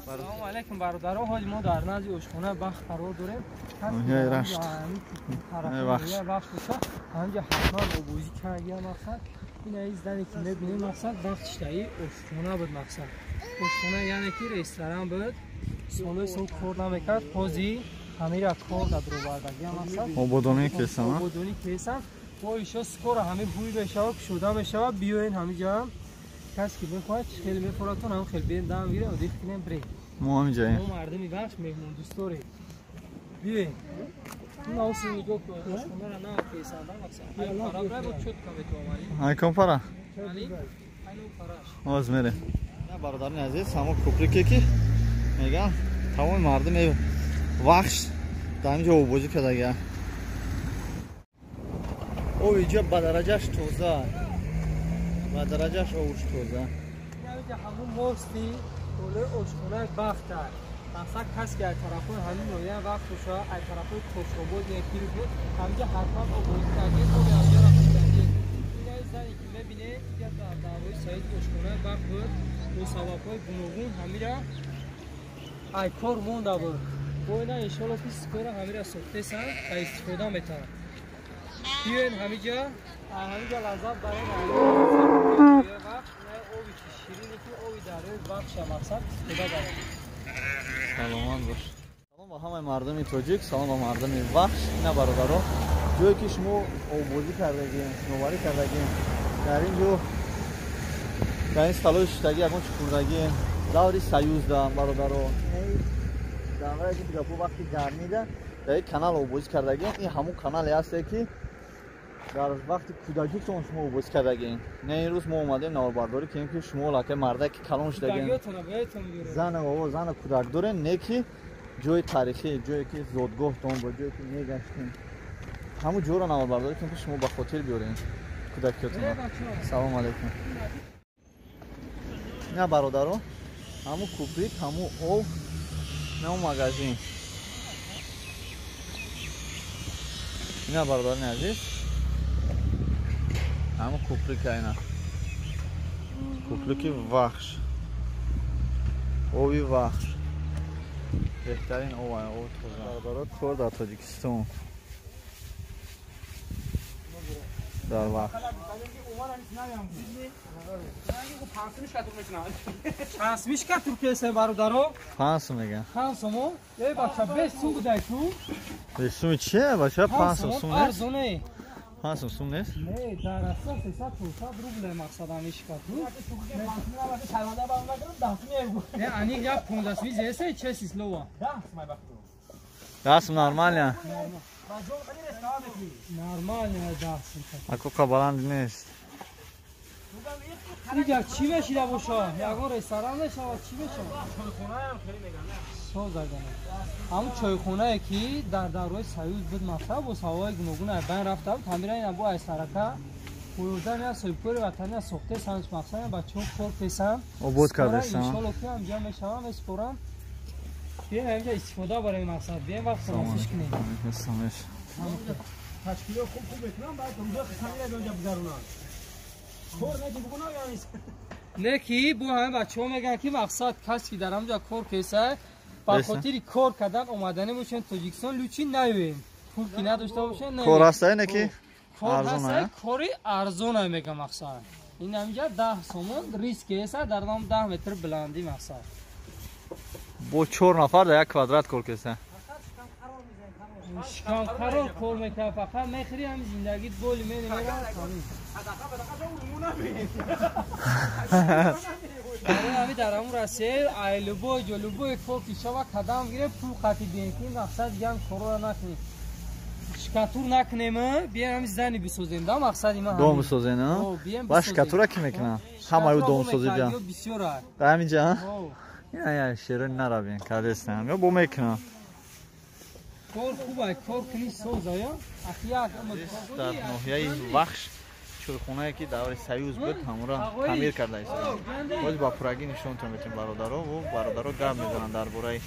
Салом алейкум бародаро, ҳоли мо дар назди ошхона Бахт қарор дорем. Ноҳияи Рашт. Вахш боша. Ҳамҷа ҳатман обозӣ кардия мақсад. Ин аз зане ки мебинем мақсад Бахт шитаи ошхона буд мақсад. Ошхона яъне ки ресторан буд. Солҳои сол кор намекард. Ҳози ҳамира кор дадровардагия мақсад. Ободонӣ кесам. Ободонӣ кесам. Бо ишо скоро ҳами ҳуй мешава, кушода мешава. Биёен ҳамиҷа. Кас ки бихоҳад хеле мефоратон, ҳам хеле биёен дам гирем, одих кунем, бирем. Мо ҳамиҷаем. Мо мардуми Вахш меҳмондӯстдорем. Биёен. Ин нигоҳ кун, ошхонаро нав кесанда мақсад. Пара бо чётко метавонӣ. Ай ком пара? Али? Ай ну параш. Оз мерем. Бародарони азиз, ҳамон куприке ки меган тамоми мардуми Вахш дар ҳаминҷо обозӣ кардагия. Об иҷо ба дараҷаш тоза. Ба дараҷаш овуш тоза. Инҷа ҳамон мости болои ошхонаи Бахт аст. Мақсад кас ки аз тарафҳои ҳамин ноҳияи Вахш боша, аз тарафҳои Кошобод ё Кирбуд, ҳаминҷа ҳатман обозӣ кардем, оби ҳаминҷаро хӯрдагем. Ин зане ки мебинед, инҷа дар давраи Саид ошхонаи Бахт буд, бо сабабҳои гуногун ҳамира ай кор монда буд. Бо ина иншоалло ки скоро ҳамира сохтесанд ва истифода метавонанд. Биёен ҳамиҷа, ҳамиҷа лаззат барем. Вахш, оби ширине ки оби дарёи Вахша мақсад истифода барем. Саломат бош. Салом ба ҳамаи мардуми тоҷик, салом ба мардуми Вахш. Ина бародаро, ҷое ки шумо оббозӣ кардагем, шиноварӣ кардагем, дар ин ҷо дар ин столои шиштагӣ ягон чӣ хӯрдагем, даври Союзда бародаро, даврае ки гапо вақти гармида дар ин канал оббозӣ кардагем. Ин ҳамон канале ҳасте ки дар вақти кӯдакитон шумо оббозӣ кардагем. Не ин рӯз мо омадем наворбардорӣ кунем ки шумо лака мардаки калон шудагем, зана кӯдак дорем, не ки ҷои таърихӣ, ҷое ки зодгоҳтон бо ҷое ки мегаштем, ҳамон ҷоро наворбардорӣ кунем ки шумо ба хотир биёрем кӯдакиётонро. Салом алейкум. На бародаро, ҳамун куприк, ҳамун об, на он магазин. Ина бародарони азиз, ҳамун куприка, ина куприки Вахш, оби Вахш, беҳтарин об, об тоза. Бародаро, кор дар Тоҷикистон, дар Вахш. Пансмишка туркиясе бародаро? Пансум меган. Пансумо? Эй бача, 5 сум будай ту? 5 сум чие бача? 5 сум нест? Арзоне. 5 сум нест? Не, дар асл 300 рубл мақсадам ишка ту. Не, они я 15 сум зесе, честное слово. 10 сум нормально. Нормально 10 сум. Ако баланд нест. Инҷа чӣ мешида боша? Ягон ресторан мешавад, чӣ мешавад? Чойхонаам хеле меган. Созагана. Ҳамун чойхонае ки дар давраи Союз буд мақсад бо сабабҳои гуногун аз байн рафта буд, ҳамира ина бо ай сарака хӯрдан я соҳибкори ватанӣ сохтесанд, мақсад бачаҳо кор кесанд. Обод кардесанд. Иншоалло ки ҳамҷа мешавам, месупорам. Биёем ҳамҷа истифода барем мақсад. Биёем вақт хулосиш кунем. Ташкило хуб хуб мекунам, баъд рӯза қисмира бионҷа бигзаронанд. Не ки бо ҳама бачаҳо мегӯянд ки мақсад кас ки дар ҳамҷа кор кеса, ба хотири кор кардан омадани бошем Тоҷикистон, лучи наёем. Пул ки надошта бошем, наёем. Кор ҳастае не ки арзон, кори арзон мегӯям мақсад. Ин ҳамҷа 10 сомон риск кеса дар ном 10 метр баландӣ мақсад. Бо 4 нафар дар як квадрат кор кеса. Шикам қарор кор мекунад, фақат мехӯри ҳам зиндагит боли менамерад. Ҳами дар ҳамун Россия ай любой ҷо любой кор ки шава кадам гирем, пул қати бием ки мақсад ям корора накунем. Шикатур накунем, бием ҳами зани бисозем, да мақсади ма. Дом бисозем, а? Ба шикатура ки мекунам? Ҳамаю домсозӣ биям. Дар ҳаминҷа? Ина я шерони наравем, кардестам. Ё бо мекунам. Кор хуб ай, кор кунӣ соза, ё? Ахи як дар ноҳияи Вахш чойхонае ки даври Союз буд, ҳамонро таъмир карда истодаанд. Боз ба пуррагӣ нишонтон метем бародаро, ва бародаро гап мезананд дар бораи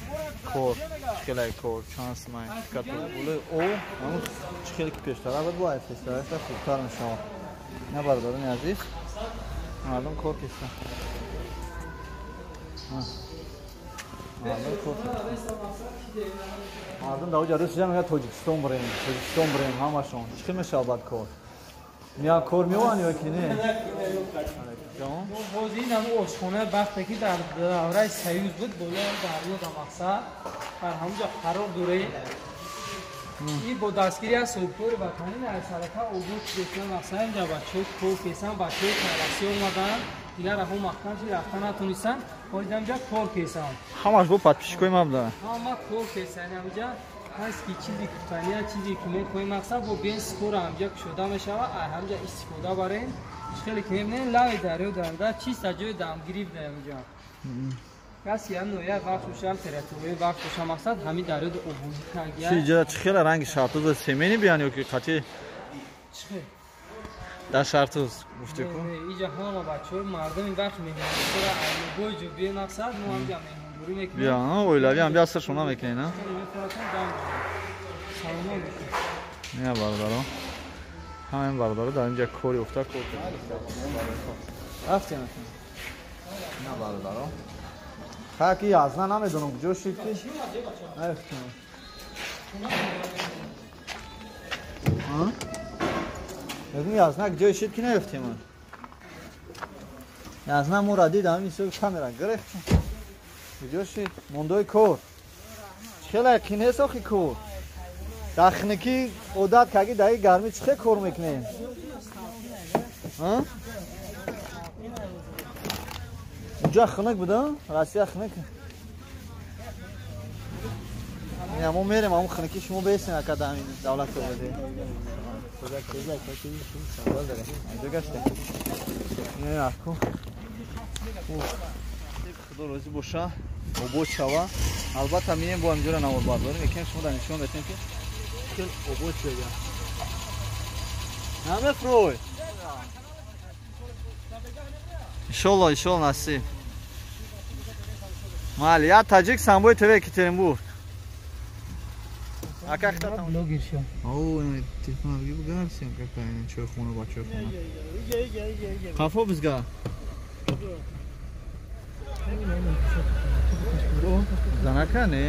кор, чӣ хелаи кор, чанд сумай, шикатур, болои об, ҳамон чӣ хеле ки пештара буд, бо ай пештараша хубтар мешавад. На бародарони азиз, мардум кор кистан. Мардум кор мардум дар оҷа рӯз мегӯяд Тоҷикистон бирем, Тоҷикистон бирем ҳамашон. Чӣ хел мешавад баъд кор? Меян кор меоянд ё ки не? Боз ин ҳамун ошхонаи вақте ки дар давраи Союз буд, болои дарё дар мақсад дар ҳамунҷо қарор дорем. Ин бо дастгирӣ аз соҳибкори ватанӣ дар сарака обод шудааст. Мақсад инҷа бачаҳо кор кесанд, бачаҳои Россия омаданд, дигар раҳо маҳкам шуд, рафта натонистанд, ҳозир ҳамҷа кор кесанд. Ҳамаш бо подписчикои ма буданд. Ҳама кор кесанд ҳамҷа. Ҳаст ки чизи кутания, чизе ки мехоҳем мақсад бо бен скоро ҳамҷа кушода мешавад, ҳамҷа истифода барем. Хеле ки мебинем лави дарё дарда чиста ҷои дамгирӣ буда ҳамҷа. Каси ҳам ноя вақт бошам, территорияи вақт бошам, мақсад ҳамин дарёро обозӣ кардия. Чи ҷа чӣ хела ранги шартуз семени биён ё ки қатъи? Чӣ хел? Дар шартуз гуфтӣ ку? Иҷа ҳама бачаҳо мардуми вақт меҳмондорӣ айлубой ҷо биё мақсад мо ҳамҷа меҳмондорӣ мекунем. Биё, оилавӣ ҳам биё саршона мекунем, на? Саломат бошед. Не бародаро. Ҳамин бародаро дар инҷа кори уфта кор карданд. Рафтем. Не бародаро. Ха ки язна намедонам куҷо шид ки. Нарафтем. Мегӯм язна куҷо шид ки наёфтем. Язна моро дид ҳамин ҳисоби камера гирифт. Куҷо шид? Мондои кор. Чӣ хела яқин нест охи кор. Дар хунукӣ одат карди, дар ин гармӣ чӣ хел кор мекунем? Унҷа хунук буда? Россия хунук. Мо мерем ҳамун хунукӣ шумо бесем ака дар ҳамин давлат ободӣ. Инҷо гаштем. Аку. Худо розӣ боша, обод шава. Албатта меем бо ҳаминҷоро наворбардорӣ мекунем, шумо дар нишон метем ки хел обод шуда. Намефрой. Иншолло, иншолло насиб. Майли, я таҷик самбои ТВ Екатеринбург. А как там? Блогер шо. О, телефон бугарсем какая чойхона ба чойхона. Қафо бизга. Занака не.